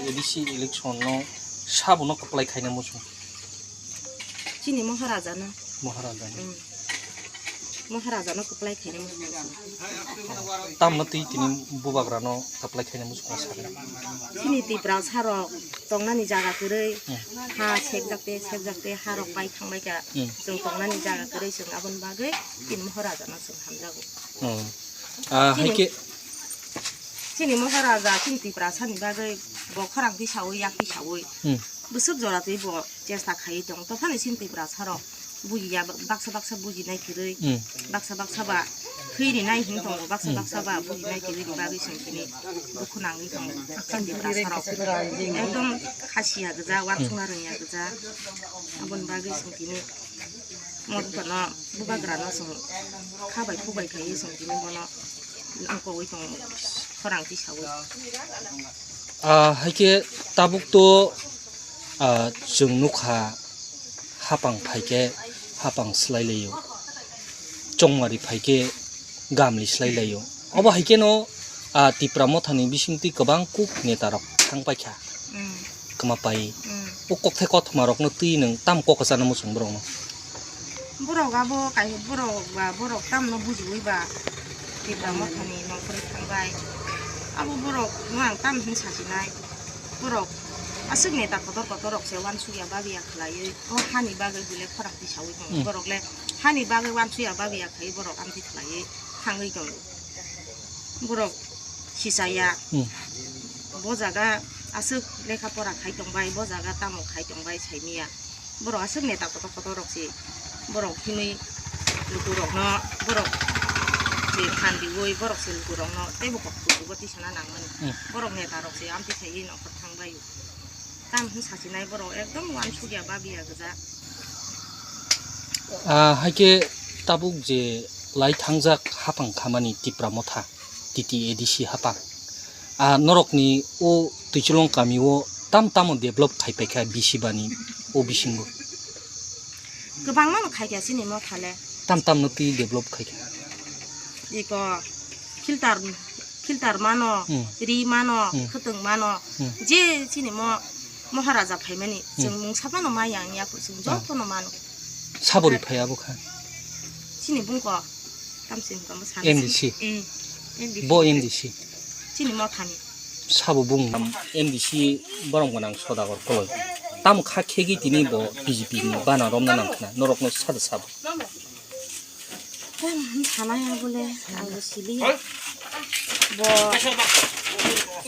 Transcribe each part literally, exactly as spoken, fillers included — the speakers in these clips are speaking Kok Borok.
A D C election no sabo no kwplai khaina muchung. Chini Maharaja no. Maharaja no. Hmm. Maharaja no kwplai khaina muchung. Tam no twi tini bubagra no kwplai khaina muchung sakha. Chini Tiprasa rok tongnani jaga kwrwi, hmm, ha sekjakte sekjakte ha rok pai thangbai kha. Hmm. Chwng tongnani jaga kwrwi chwng aboni bagwi chini Maharaja no chwng hamjago. Oh. Ah, hai khe chini Maharaja chini Tiprasa ni bagwi bo khorang tisawi yak tisawi. Hmm. Bwswk jora twi bo chesta khaiwi tongo. Tophani chini Tiprasa rok bujiya, baksa baksa bujinai kwrwi, hmm, baksa baksa ba thwi rinai hwn tongo, baksa, hmm, baksa ba bujinai kwrwi ni bagwi chwng tini dukhu nangwi tongo chini Tiprasa rok. Ekdom khasiya gwja, uansukna, hmm, rwngya gwja. Aboni bagwi chwng tini Mo-, bono bubagrano chwng kha bai khuk bai khaiwi chwng tini bono wngkogwi tongo, khorang tisawi. Ah, hai khe tabuk to, ah, chwng nukha, hapang phai khe hapang slai laio, chongmari phai khe gamli slai laio. Obo hai kheno, ah, Tipra Mothani bisingtwi kwbang kuk neta rok thang paikha. Mm. Kwma pai. Mm. O kokthai kothoma rokno twi nwng tam kok kwchana muchung borokno? Borok abo kai borok ba borok tamno bujiwi ba Tipra Mothani nongkhorwi thangbai. Abo borok no ang tam hin sachinai. Borok aswk neta kotor kotor rok se uansukya babiya khlaiwi o hani bagwi bile khorang tisawi tongo. Mm. Borok le hani bagwi uansukya babiya khlaiwi borok amtwi khlaiwi thangwi tongo. Borok sichaya. Hmm. Bo jaga aswk lekha pora khai tongbai, bo jaga tamo khai tongbai saimanya. Borok aswk neta kotor kotor rok se borok hinwi lukurokno borok se phan riwi borok se lukurokno teibo kok kuchugo tisana nangmani. Hmm. Borok neta rok se amtwi saiwi nongkhor thangbai. Tam hwn sachinai borok ekdom uansukya babiya gwja. Ah, hai khe tabuk je lai thangjak hapang khamani Tipra Motha, T T A D C hapang. Ah, norokni o Twicholong kami o tam tamo develop khai paikha bisi bani o bisingo? Kwbangma no khaikha chini Motha le. Tam tam no twi develop khaikha? Iko filter, filter mano, hmm, ri mano, hmm, khwtwng mano, hmm, je chini mo Maharaja phaimani, hmm, chwng mungsa phano maya wngya, chwng, ah, jotono mano. Sabori phai abo kha? Chini bungko, tamsini bungko, M D C. Hmm, M D C. Bo M D C. Chini Mothani. Sabo bung M D C borok gwnang Sodagar Koloi. Tamo kha khegwi tini bo B J P ni bana romna nang khna, norokno sada sabo. Tei hwn sanai bole ang bo siliya. Bo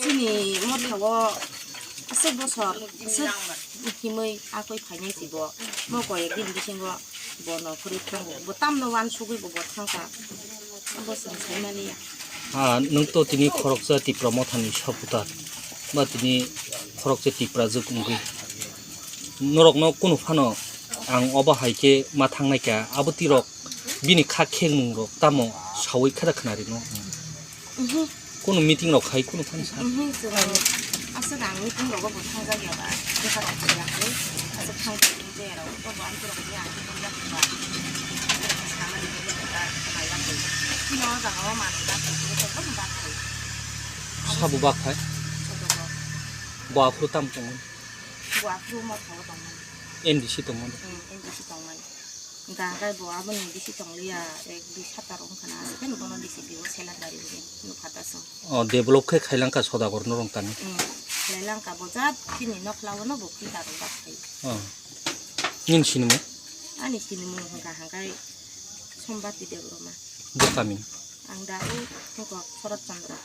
chini Motha o aswk bosor, aswk himwi akoi phainai si bo. Mo koyek din bisingo bo nongkhorwi thango. Bo tamno uansugwi bo, bo thangkha. Abo chwng saimaliya. Ah, nwng to tini khoroksa Tipra Mothani supporter. Ba tini khoroksa Tiprajwk wngwi. Norokno kunu phano ang obo hai khe ma thangnai kha, abo tirok bini kha khengmung rok tamo sawi khe da khna rino. Mhm. Kunu meeting rok khai kunu phano sa. Mhm, chwng aswk ang meeting rogo bo thangjakya ba, bwsa rok ya hai, aswk thang je rok to bo ang rok ya, ang thang jak ba. Samani bo ta khna ya ko. Chini o jaga o manwi ba ko, ko ba khai. Sabo ba khai? Bo aphuru tam tongo? Bo aphuru Motha o tongmani. M D C tongmani? Hmm, M D C tongmani. Hwnkha hwnkhe bo aboni D C tongliya, ek dui sapta rok wngkha na, aswk khe bono D C P o seleng dari hwnwi nukha ta chwng. O, develop khe khailangkha Sodagar norok tani? Hmm, khailangkha bo jat chini nokla o no bo filter rok ba khai. O. Nini sinimung? Ani sinimung hwnkha hwnkhe Sombati Debbarma. Bo kami? Ang da o hwnkha Sharat Chandra.